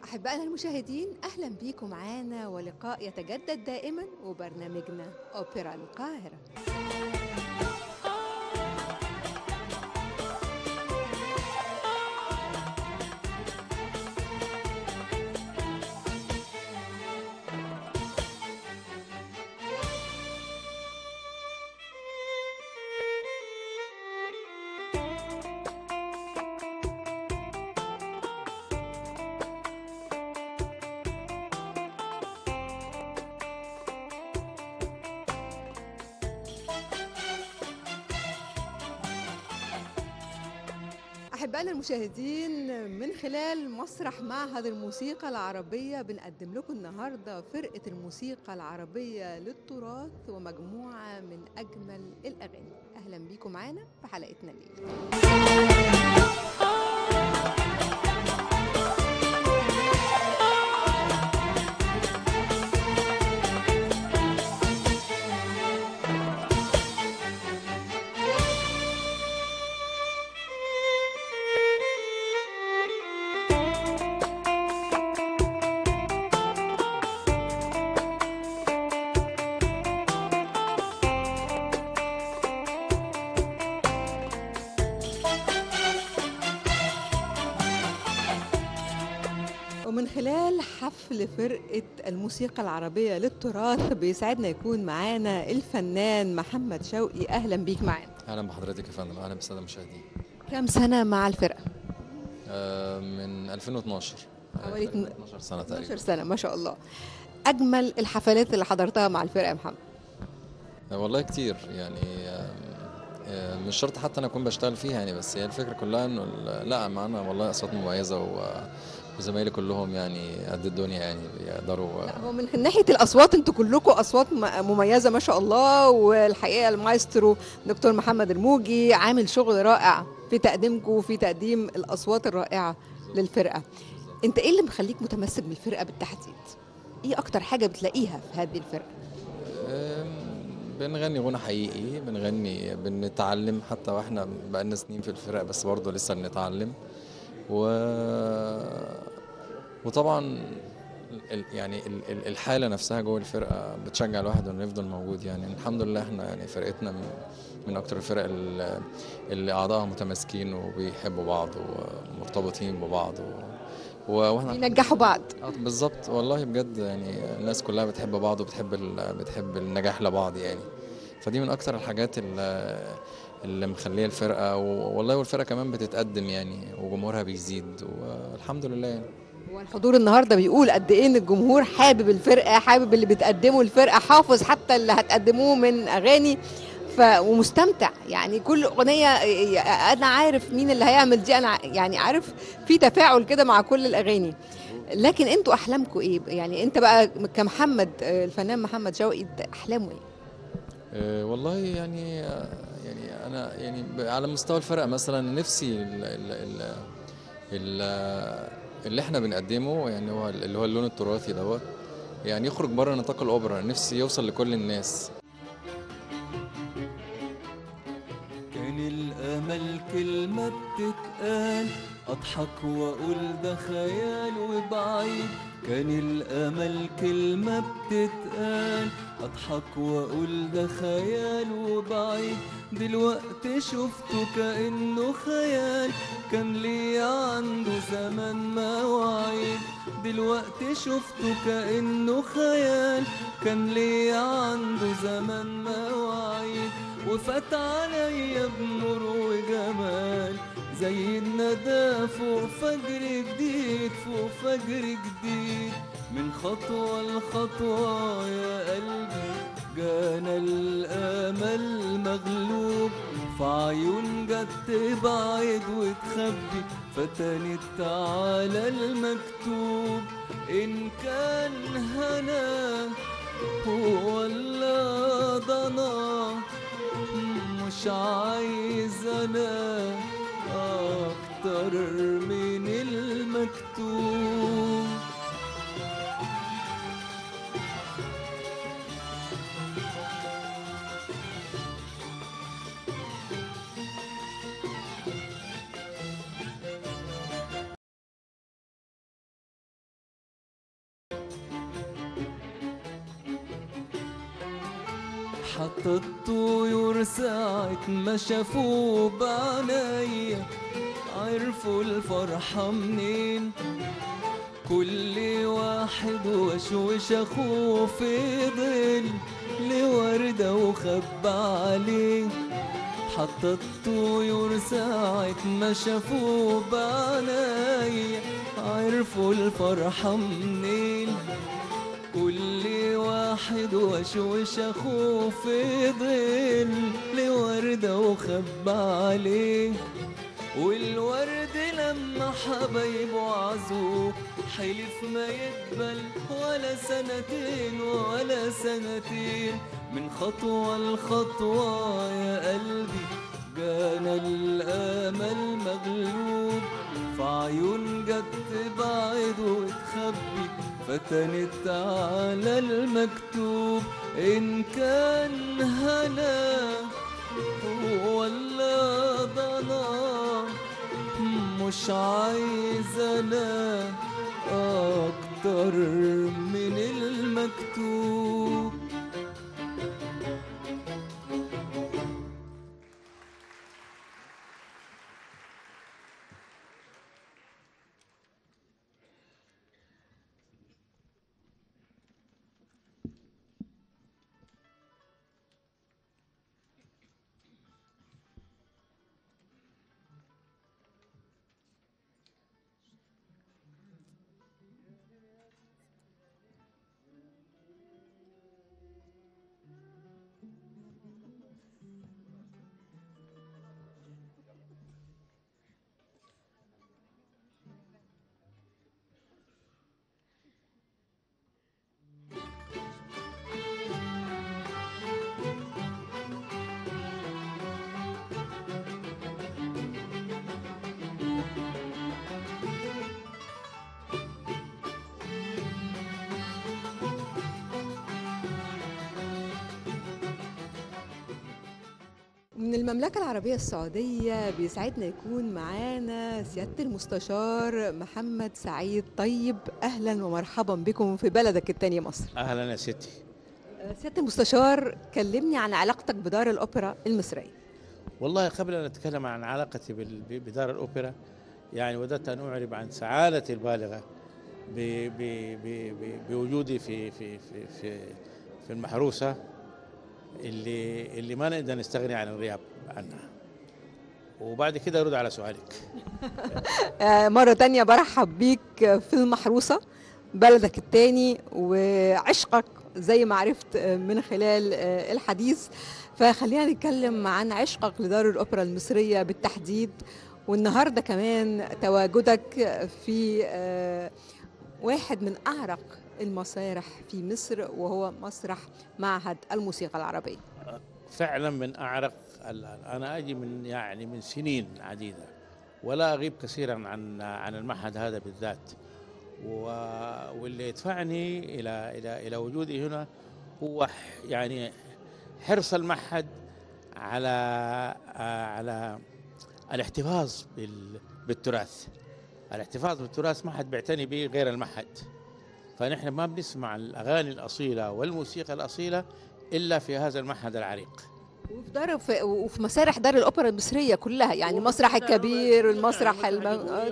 أحبائنا المشاهدين، أهلا بيكم معانا ولقاء يتجدد دائما وبرنامجنا أوبرا القاهرة. أحبائنا المشاهدين، من خلال مسرح معهد الموسيقى العربية بنقدم لكم النهاردة فرقة الموسيقى العربية للتراث ومجموعة من أجمل الأغاني. أهلا بيكم معانا في حلقتنا الليلة. ومن خلال حفل فرقة الموسيقى العربية للتراث بيسعدنا يكون معانا الفنان محمد شوقي. أهلا بيك معانا. أهلا بحضرتك يا فندم، أهلا بالسادة المشاهدين. كم سنة مع الفرقة؟ من 2012، حوالي 12 سنة تقريبا. 12 سنة ما شاء الله. أجمل الحفلات اللي حضرتها مع الفرقة يا محمد؟ والله كتير يعني، مش شرط حتى أنا أكون بشتغل فيها يعني، بس هي الفكرة كلها إنه لا معانا والله أصوات مميزة وزمايلي كلهم يعني قد الدنيا يعني بيقدروا. لا هو من ناحية الاصوات انتوا كلكم اصوات مميزة ما شاء الله، والحقيقة المايسترو دكتور محمد الموجي عامل شغل رائع في تقديمكم وفي تقديم الاصوات الرائعة للفرقة. انت ايه اللي مخليك متمسك بالفرقة بالتحديد؟ ايه اكتر حاجة بتلاقيها في هذه الفرقة؟ بنغني غنى حقيقي، بنغني، بنتعلم حتى واحنا بقالنا سنين في الفرقة بس برضه لسه بنتعلم. وطبعا يعني الحالة نفسها جوه الفرقة بتشجع الواحد انه يفضل موجود يعني. الحمد لله احنا يعني فرقتنا من اكتر الفرق اللي اعضائها متماسكين وبيحبوا بعض ومرتبطين ببعض واحنا بينجحوا بعض. بالظبط والله بجد يعني الناس كلها بتحب بعض وبتحب بتحب النجاح لبعض يعني. فدي من اكتر الحاجات اللي مخليه الفرقة، والله والفرقة كمان بتتقدم يعني وجمهورها بيزيد والحمد لله يعني. والحضور النهارده بيقول قد ايه ان الجمهور حابب الفرقة، حابب اللي بتقدمه الفرقة، حافظ حتى اللي هتقدموه من اغاني ومستمتع يعني. كل اغنية انا عارف مين اللي هيعمل دي، انا يعني عارف في تفاعل كده مع كل الاغاني. لكن انتوا احلامكم ايه يعني؟ انت بقى كمحمد، الفنان محمد شوقي، احلامه ايه؟ والله يعني انا يعني على مستوى الفرقة مثلا نفسي ال ال اللي احنا بنقدمه يعني هو اللي هو اللون التراثي دوت يعني يخرج بره نطاق الاوبرا، نفسي يوصل لكل الناس. كان الامل كلمة بتتقال اضحك واقول ده خيال وبعيد، كان الامل كلمة بتتقال اضحك واقول ده خيال وبعيد، دلوقتي شفته كأنه خيال كان ليا عنده زمان مواعيد، دلوقتي شفته كأنه خيال كان ليا عنده زمان مواعيد، وفات عليا بنور وجمال زي الندى فوق فجر جديد، فوق فجر جديد، من خطوة لخطوة يا قلبي جانا الأمل مغلوب، في عيون جت تبعد وتخبي فتنت على المكتوب، إن كان هنا ولا ضنا مش عايز أنا أكتر من المكتوب. حتى الطيور ساعة ما شافوه بعنايا عرفوا الفرحة منين. كل واحد وشوش اخوه في ظل لوردة وخبى عليه. حتى الطيور ساعة ما شافوه بعنايا عرفوا الفرحة منين. كل واحد وشوش اخوه في ظل لوردة وخبى عليه. والورد لما حبايبه عزوه حلف ما يقبل ولا سنتين ولا سنتين. من خطوة لخطوة يا قلبي جانا الأمل مغلوب، فعيون جت تبعد وتخبي فتنت على المكتوب. إن كان هنا ولا ضنا مش عايز أنا أكتر من المكتوب. من المملكة العربية السعودية بيسعدنا يكون معانا سيادة المستشار محمد سعيد طيب. أهلا ومرحبا بكم في بلدك الثانية مصر. أهلا يا ستي. سيادة المستشار، كلمني عن علاقتك بدار الأوبرا المصرية. والله قبل أن أتكلم عن علاقتي بدار الأوبرا، يعني وددت أن أعرب عن سعادتي البالغة بوجودي في في في في في المحروسة اللي ما نقدر نستغني عن الغياب عنها. وبعد كده ارد على سؤالك. مرة تانية برحب بيك في المحروسة، بلدك التاني وعشقك زي ما عرفت من خلال الحديث. فخلينا نتكلم عن عشقك لدار الأوبرا المصرية بالتحديد، والنهاردة كمان تواجدك في واحد من أعرق المسارح في مصر، وهو مسرح معهد الموسيقى العربية. فعلا من أعرق. أنا أجي من يعني من سنين عديدة ولا أغيب كثيرا عن المعهد هذا بالذات، واللي يدفعني إلى إلى إلى وجودي هنا هو يعني حرص المعهد على الاحتفاظ بالتراث. الاحتفاظ بالتراث ما حد بيعتني به غير المعهد، فنحن ما بنسمع الأغاني الأصيلة والموسيقى الأصيلة إلا في هذا المعهد العريق، وفي مسارح دار الأوبرا المصرية كلها، يعني المسرح الكبير والمسرح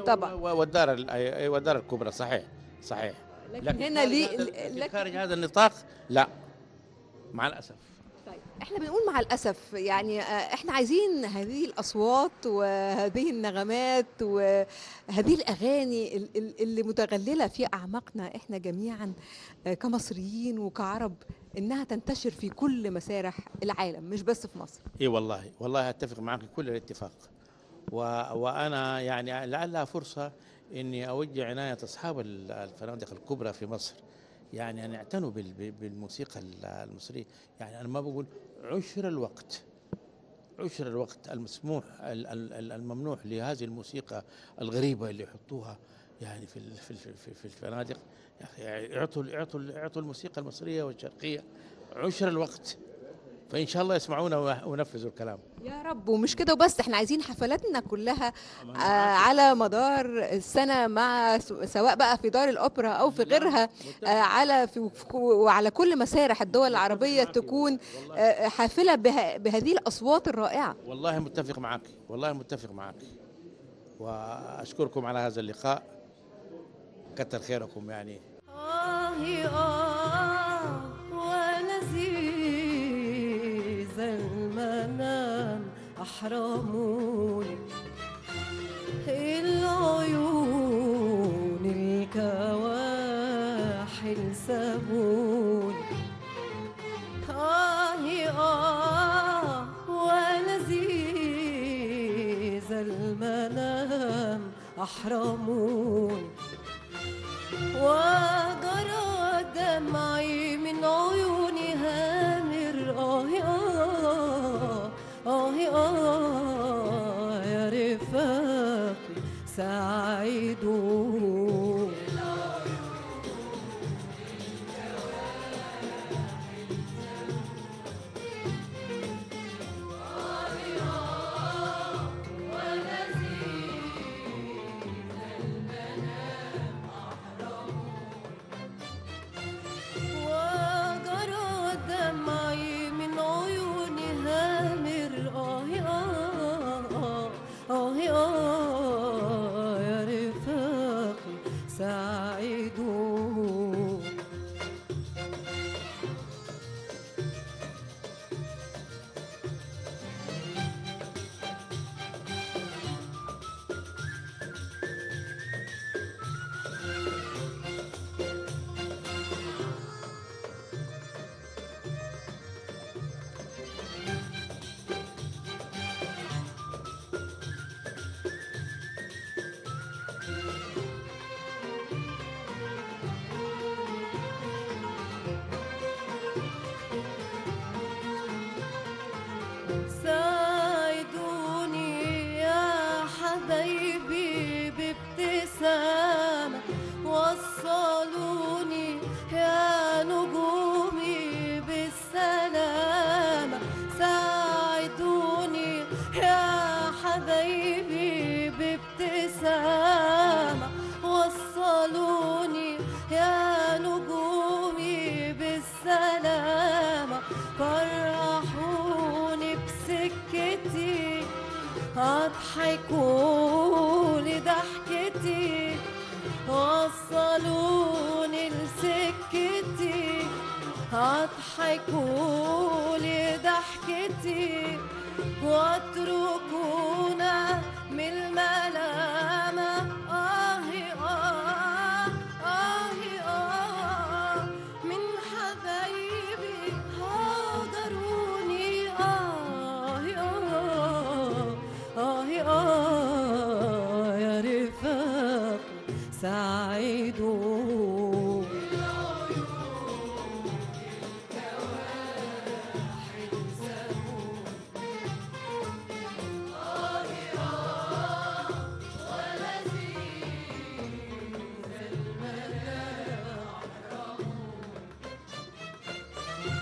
طبعا والدار الكبرى. صحيح صحيح. لكن هنا ليه خارج هذا النطاق لا، مع الأسف. طيب احنا بنقول مع الأسف، يعني احنا عايزين هذه الأصوات وهذه النغمات وهذه الأغاني اللي متغللة في أعماقنا احنا جميعا كمصريين وكعرب، إنها تنتشر في كل مسارح العالم مش بس في مصر. اي والله، والله أتفق معك كل الاتفاق. وأنا يعني لعلها فرصة إني أوجه عناية أصحاب الفنادق الكبرى في مصر، يعني أن يعتنوا بالموسيقى المصرية. يعني أنا ما بقول عشر الوقت، عشر الوقت المسموح الممنوح لهذه الموسيقى الغريبة اللي يحطوها يعني في في الفنادق. اعطوا اعطوا اعطوا الموسيقى المصرية والشرقية عشر الوقت. فان شاء الله يسمعونا وينفذوا الكلام يا رب. ومش كده وبس، احنا عايزين حفلاتنا كلها على مدار السنة، مع سواء بقى في دار الاوبرا او في غيرها، على وعلى كل مسارح الدول العربية تكون حافلة بهذه الاصوات الرائعة. والله متفق معك، والله متفق معك، واشكركم على هذا اللقاء، كتر خيركم يعني. ولذيذ المنام أحرموني العيون الكواحل سابوني، ولذيذ المنام أحرموني، وجرى دمعي من عيوني هامر، آه آه آه آه يا رفاقي ساعدوني. ساعدوني يا حبايبي بابتسامة، وصلوني يا نجومي بالسلامة، ساعدوني يا حبايبي بابتسامة، وصلوني يا نجومي بالسلامة، فرحوني بسكتي، اضحكوا لضحكتي، وصلوني لسكتي، اضحكوا لضحكتي، واتركونا من الملامة، آه آه آه آه من حبايبي هاجروني، آه آه آه آه يا رفاقي ساعدوني.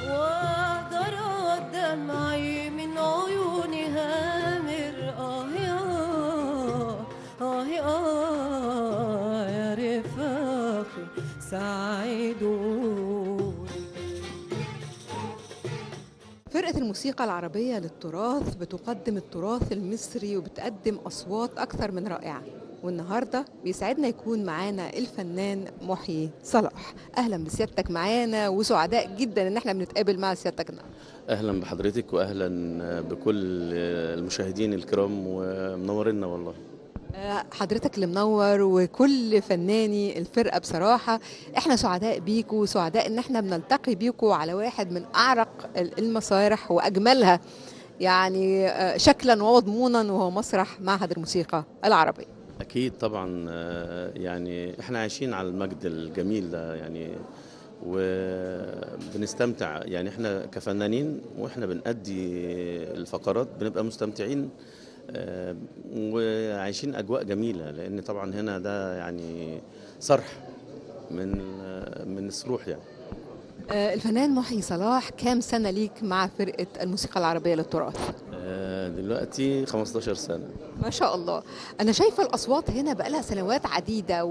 وجرى دمعي من عيوني هامر، آه آه آه آه يا رفاقي ساعدوني. فرقة الموسيقى العربية للتراث بتقدم التراث المصري وبتقدم أصوات أكثر من رائعة، والنهاردة بيسعدنا يكون معانا الفنان محيي صلاح. أهلا بسيادتك معانا، وسعداء جدا إن احنا بنتقابل مع سيادتك النهاردة. أهلا بحضرتك وأهلا بكل المشاهدين الكرام، ومنورنا والله. حضرتك اللي منور وكل فناني الفرقة، بصراحة احنا سعداء بيكوا وسعداء ان احنا بنلتقي بيكوا على واحد من أعرق المسارح وأجملها يعني شكلا ومضمونا، وهو مسرح معهد الموسيقى العربية. أكيد طبعا، يعني احنا عايشين على المجد الجميل ده يعني، وبنستمتع يعني احنا كفنانين واحنا بنأدي الفقرات بنبقى مستمتعين وعايشين أجواء جميلة، لأن طبعا هنا ده يعني صرح من الصروح يعني. الفنان محيي صلاح، كام سنة ليك مع فرقة الموسيقى العربية للتراث؟ دلوقتي 15 سنة. ما شاء الله. أنا شايفة الأصوات هنا بقالها سنوات عديدة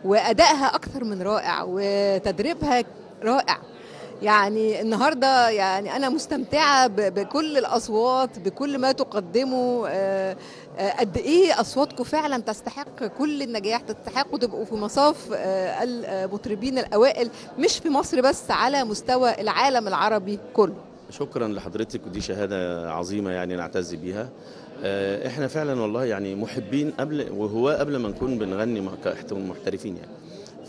وأدائها أكثر من رائع وتدريبها رائع. يعني النهاردة يعني أنا مستمتعة بكل الأصوات، بكل ما تقدمه. قد إيه أصواتكم فعلا تستحق كل النجاح، تستحقوا تبقوا في مصاف المطربين الأوائل، مش في مصر بس، على مستوى العالم العربي كله. شكرا لحضرتك، ودي شهادة عظيمة يعني نعتز بيها. احنا فعلا والله يعني محبين قبل وهو قبل ما نكون بنغني محترفين يعني،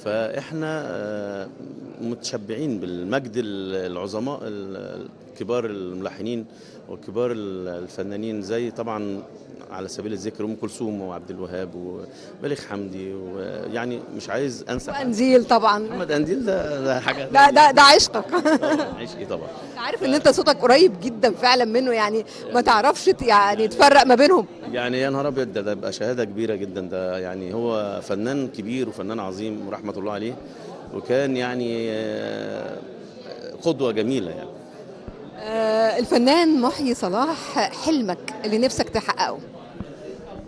فاحنا متشبعين بالمجد العظماء الكبار الملحنين وكبار الفنانين، زي طبعا على سبيل الذكر ام كلثوم وعبد الوهاب وبليغ حمدي، ويعني مش عايز انسى قنديل طبعا، محمد قنديل ده حاجة، ده عشقك. عشقي طبعا. عارف ان انت صوتك قريب جدا فعلا منه، يعني ما تعرفش يعني تفرق ما بينهم. يعني يا نهار ابيض، ده بقى شهادة كبيرة جدا. ده يعني هو فنان كبير وفنان عظيم ورحمة الله عليه، وكان يعني قدوة جميلة يعني. الفنان محيي صلاح، حلمك اللي نفسك تحققه؟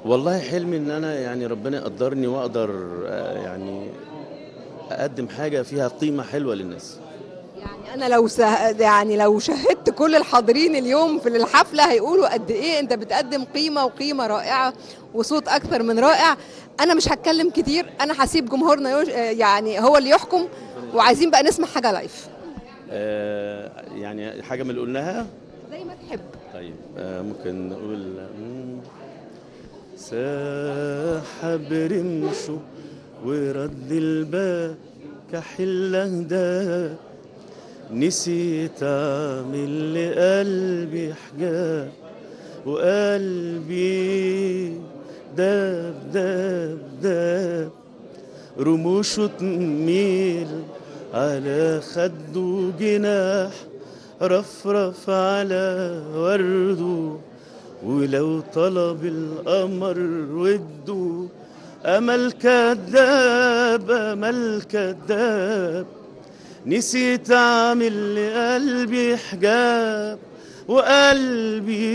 والله حلمي ان انا يعني ربنا يقدرني واقدر يعني اقدم حاجة فيها قيمة حلوة للناس. يعني انا لو يعني لو شاهدت كل الحاضرين اليوم في الحفلة هيقولوا قد ايه انت بتقدم قيمة، وقيمه رائعة، وصوت اكثر من رائع. انا مش هتكلم كتير، انا هسيب جمهورنا يعني هو اللي يحكم، وعايزين بقى نسمع حاجة live. يعني حاجة من اللي قلناها زي ما تحب. طيب ممكن نقول سحب رمشه ورد الباب كحل اهداب، نسيت اعمل لقلبي حجاب، وقلبي داب داب داب، رموشه تميل على خده جناح، رفرف على ورده، ولو طلب القمر وده، أمل كذاب أمل كذاب، نسيت أعمل لقلبي حجاب، وقلبي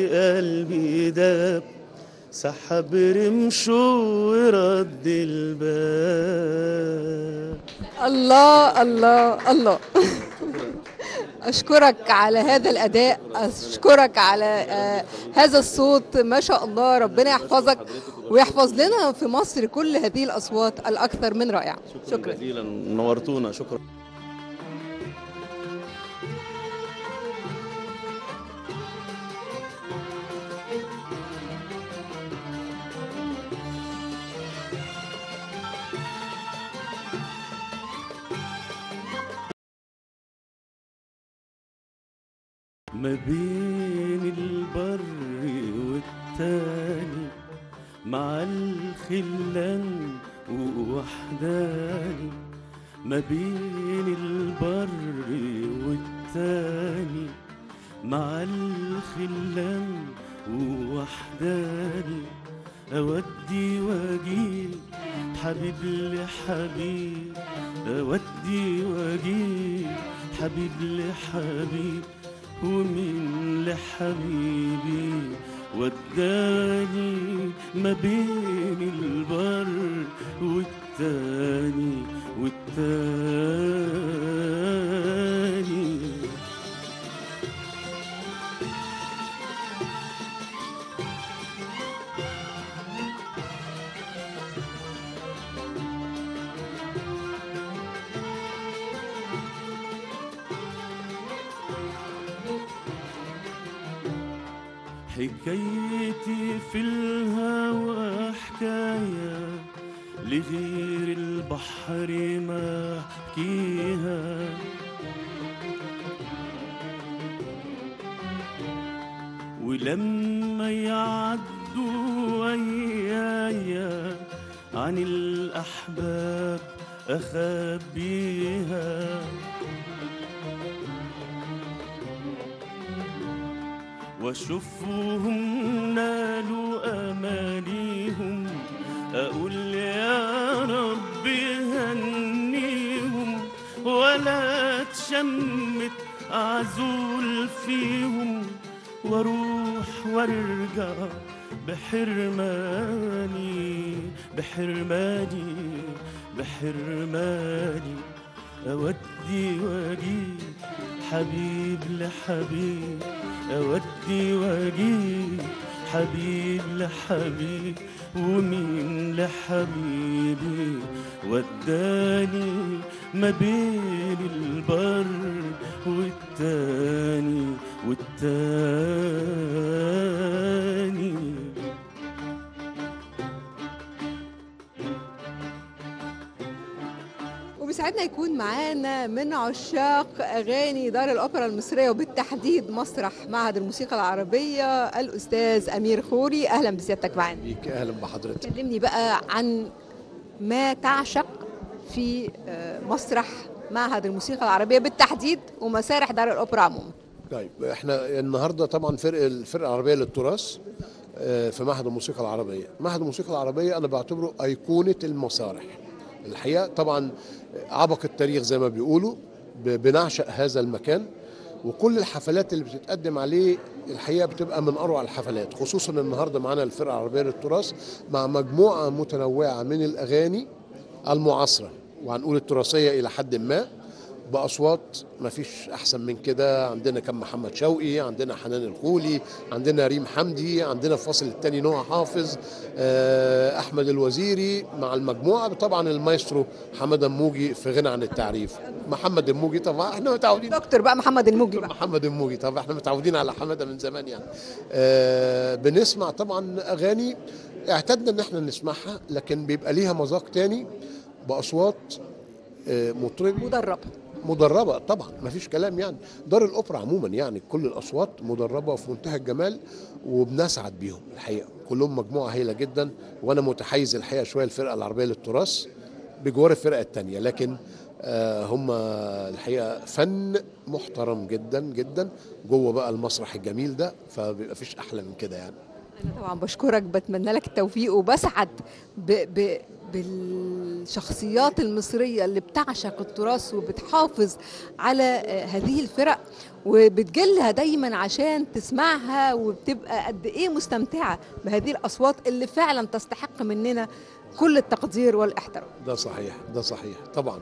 قلبي داب، سحب رمشه ورد الباب. الله الله الله. أشكرك على هذا الأداء، أشكرك على هذا الصوت، ما شاء الله، ربنا يحفظك ويحفظ لنا في مصر كل هذه الأصوات الأكثر من رائعة. شكرا جزيلا، نورتونا. شكرا. ما بين البر والتاني مع الخلان ووحداني، ما بين البر والتاني مع الخلان ووحداني، أودي واجيب حبيب لحبيب، أودي واجيب حبيب لحبيب، ومين لحبيبي وداني، ما بين البر والتاني والتاني. حكايتي في الهوى حكاية لغير البحر ما احكيها، ولما يعدوا ويايا عن الأحباب أخبيها، واشوفهم نالوا امانيهم اقول يا رب هنيهم، ولا تشمت اعزول فيهم واروح وارجع بحرماني بحرماني بحرماني. أودي واجيب حبيب لحبيب، أودي واجيب حبيب لحبيب، ومين لحبيبي وداني ما بين البر والتاني والتاني. وبيسعدنا يكون معانا من عشاق أغاني دار الأوبرا المصرية وبالتحديد مسرح معهد الموسيقى العربية الأستاذ أمير خوري. أهلا بسيادتك معانا. بيك، أهلا بحضرتك. كلمني بقى عن ما تعشق في مسرح معهد الموسيقى العربية بالتحديد ومسارح دار الأوبرا عموما. طيب احنا النهارده طبعا الفرقة العربية للتراث في معهد الموسيقى العربية. معهد الموسيقى العربية أنا بعتبره أيقونة المسارح الحقيقة، طبعا عبق التاريخ زي ما بيقولوا، بنعشق هذا المكان، وكل الحفلات اللي بتتقدم عليه الحقيقة بتبقى من أروع الحفلات، خصوصا النهارده معانا الفرقة العربية للتراث مع مجموعة متنوعة من الأغاني المعاصرة وهنقول التراثية إلى حد ما، بأصوات ما فيش أحسن من كده. عندنا كم محمد شوقي، عندنا حنان الخولي، عندنا ريم حمدي، عندنا الفصل الثاني نهى حافظ، أحمد الوزيري مع المجموعة، طبعا المايسترو حمد الموجي في غنى عن التعريف، محمد الموجي طبعا احنا متعودين، دكتور بقى محمد الموجي بقى. محمد الموجي طبعا احنا متعودين على حمادة من زمان يعني. بنسمع طبعا أغاني اعتدنا ان احنا نسمعها، لكن بيبقى ليها مذاق تاني بأصوات مطربي مدربة طبعا ما فيش كلام يعني. دار الأوبرا عموما يعني كل الأصوات مدربة في منتهى الجمال، وبنسعد بيهم الحقيقة، كلهم مجموعة هايلة جدا. وأنا متحيز الحقيقة شوية الفرقة العربية للتراث بجوار الفرقة التانية، لكن هم الحقيقة فن محترم جدا جدا جوه بقى المسرح الجميل ده، فبيبقى فيش أحلى من كده يعني. أنا طبعا بشكرك، بتمنى لك التوفيق، وبسعد بالشخصيات المصرية اللي بتعشق التراث وبتحافظ على هذه الفرق وبتجلها دايما عشان تسمعها، وبتبقى قد ايه مستمتعة بهذه الأصوات اللي فعلا تستحق مننا كل التقدير والاحترام. ده صحيح، ده صحيح طبعا.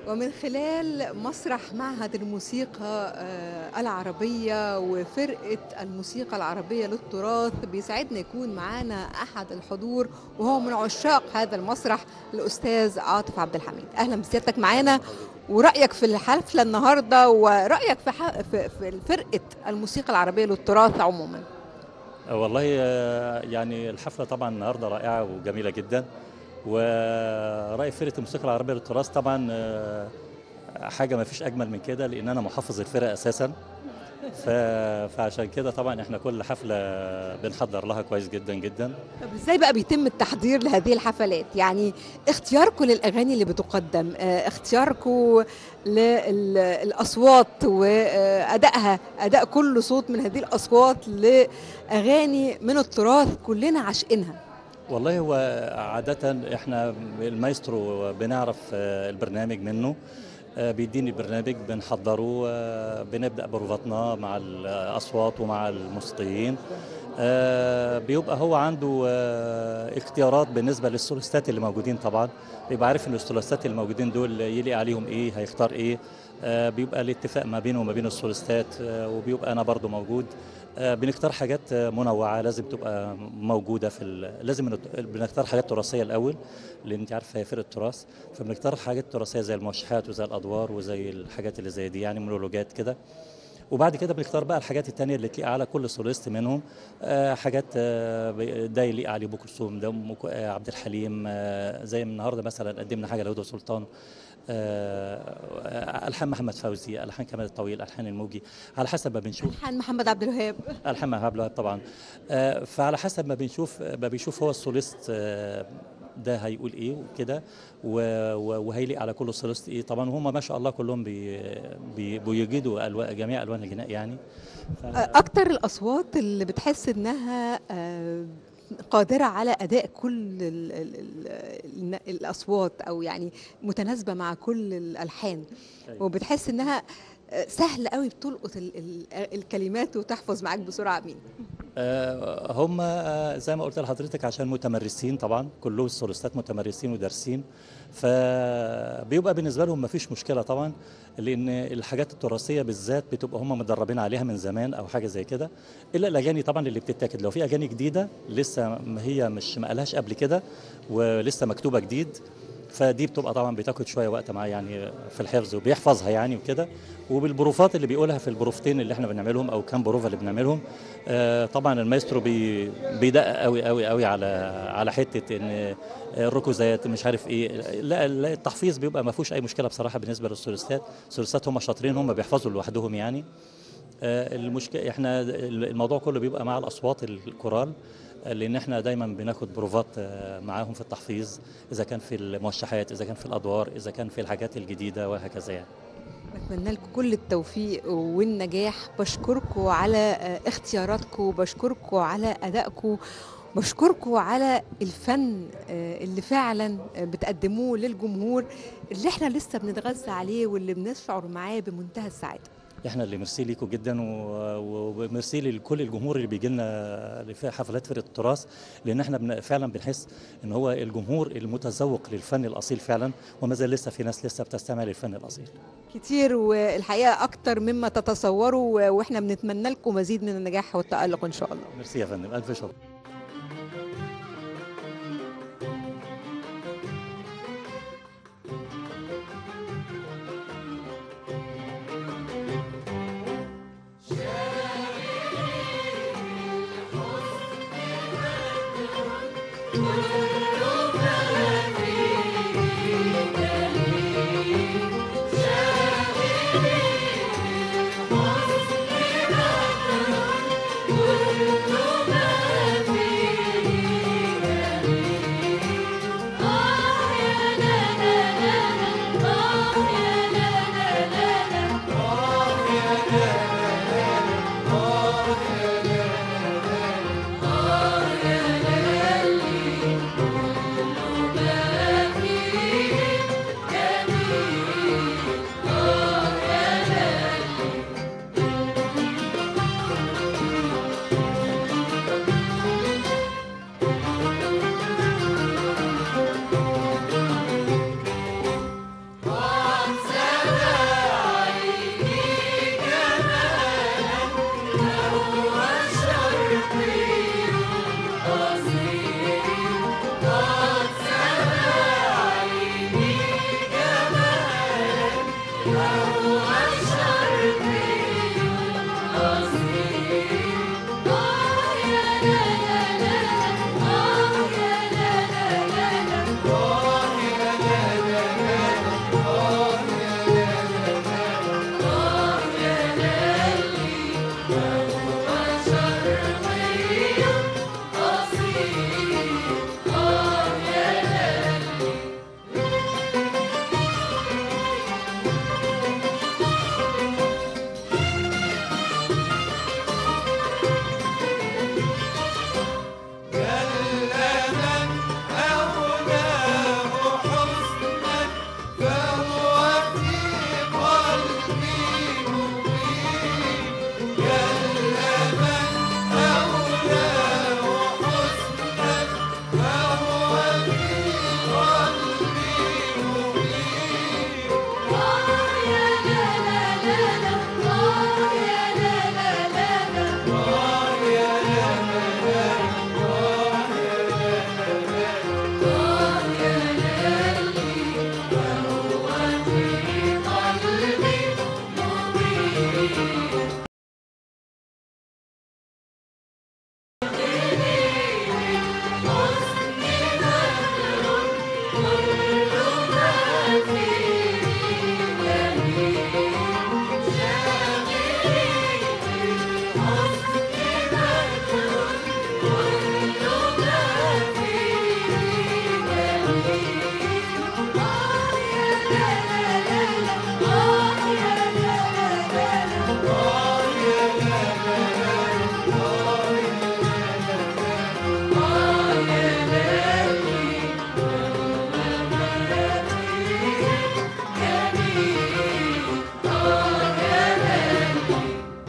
ومن خلال مسرح معهد الموسيقى العربية وفرقة الموسيقى العربية للتراث بيسعدنا يكون معانا أحد الحضور وهو من عشاق هذا المسرح، الأستاذ عاطف عبد الحميد. أهلا بسيادتك معانا، ورأيك في الحفلة النهاردة ورأيك في فرقة الموسيقى العربية للتراث عموما. والله يعني الحفلة طبعا النهاردة رائعة وجميلة جدا، ورأي فرقة الموسيقى العربية للتراث طبعا حاجة ما فيش أجمل من كده، لأن أنا محافظ الفرقة أساسا، فعشان كده طبعا احنا كل حفلة بنحضر لها كويس جدا جدا. طب ازاي بقى بيتم التحضير لهذه الحفلات؟ يعني اختياركم للأغاني اللي بتقدم، اختياركم للأصوات وأدائها، أداء كل صوت من هذه الأصوات لأغاني من التراث كلنا عاشقينها. والله هو عادة احنا المايسترو بنعرف البرنامج منه، بيديني البرنامج بنحضره، بنبدأ بروفاتنا مع الأصوات ومع الموسيقيين، بيبقى هو عنده اختيارات بالنسبة للسولوستات اللي موجودين، طبعا بيبقى عارف ان السولوستات اللي موجودين دول يليق عليهم ايه، هيختار ايه، بيبقى الاتفاق ما بينه وما بين السولوستات، وبيبقى انا برضو موجود، بنختار حاجات منوعة لازم تبقى موجودة في لازم بنختار حاجات تراثية الأول، لأن أنت عارفة هي فرقة تراث، فبنختار حاجات تراثية زي الموشحات وزي الأدوار وزي الحاجات اللي زي دي، يعني مونولوجات كده. وبعد كده بنختار بقى الحاجات التانية اللي تليق على كل soloist منهم، حاجات ده يليق عليه أبو كلثوم، ده عبد الحليم، زي النهارده مثلا قدمنا حاجة لهدى سلطان، ألحان محمد فوزي، ألحان كمال الطويل، ألحان الموجي، على حسب ما بنشوف، ألحان محمد عبد الوهاب، ألحان محمد عبد الوهاب طبعا. فعلى حسب ما بنشوف، ما بيشوف هو ال soloist ده هيقول ايه وكده، وهيليق على كل soloist ايه طبعا، وهم ما شاء الله كلهم بيجيدوا جميع الوان الغناء يعني. اكتر الاصوات اللي بتحس انها قادرة على أداء كل ال ال ال الأصوات، أو يعني متناسبة مع كل الألحان، وبتحس إنها سهل قوي بتلقط الكلمات وتحفظ معاك بسرعة، مين؟ هم زي ما قلت لحضرتك عشان متمرسين طبعا، كلهم السولوستات متمرسين ودارسين، فبيبقى بالنسبة لهم ما فيش مشكلة طبعا، لان الحاجات التراثية بالذات بتبقى هم مدربين عليها من زمان او حاجة زي كده، الا الاغاني طبعا اللي بتتاكد، لو في اغاني جديدة لسه هي مش ما قالهاش قبل كده ولسه مكتوبة جديد، فدي بتبقى طبعا بتاخد شوية وقت معاه يعني في الحفظ وبيحفظها يعني وكده، وبالبروفات اللي بيقولها في البروفتين اللي احنا بنعملهم او كام بروفه اللي بنعملهم، طبعا المايسترو بيدقق قوي قوي قوي على حتة ان الركوزات مش عارف ايه، لا التحفيظ بيبقى ما فيهوش اي مشكلة بصراحة بالنسبة للسوليستات، السوليستات هم شاطرين، هم بيحفظوا لوحدهم يعني. المشكلة احنا الموضوع كله بيبقى مع الاصوات الكورال، لان احنا دايما بناخد بروفات معاهم في التحفيظ، اذا كان في الموشحات، اذا كان في الادوار، اذا كان في الحاجات الجديدة وهكذا يعني. بتمنى لكم كل التوفيق والنجاح، بشكركم على اختياراتكم، بشكركم على ادائكم، بشكركم على الفن اللي فعلا بتقدموه للجمهور، اللي احنا لسه بنتغذى عليه واللي بنشعر معاه بمنتهى السعادة. احنا اللي ميرسي ليكم جدا، وميرسي لكل الجمهور اللي بيجي لنا في حفلات فرقه التراث، لان احنا فعلا بنحس ان هو الجمهور المتذوق للفن الاصيل فعلا، وما زال لسه في ناس لسه بتستمع للفن الاصيل كتير، والحقيقة اكتر مما تتصوروا، واحنا بنتمنى لكم مزيد من النجاح والتالق ان شاء الله. ميرسي يا فندم، الف شكر. كل ما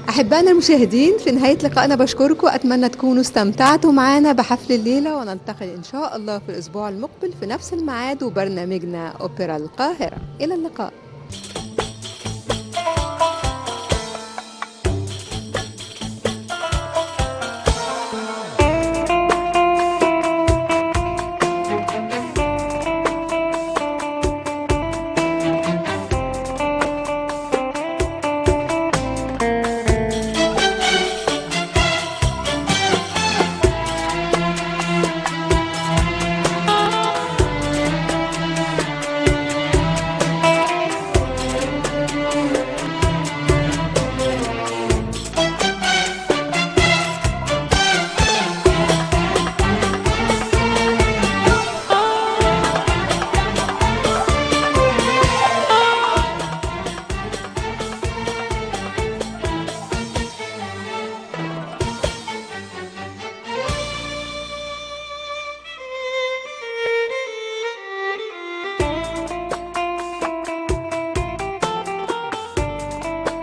أحبائنا المشاهدين، في نهاية لقائنا بشكركم، أتمنى تكونوا استمتعتوا معنا بحفل الليلة، ونلتقي إن شاء الله في الأسبوع المقبل في نفس الميعاد وبرنامجنا أوبرا القاهرة. إلى اللقاء.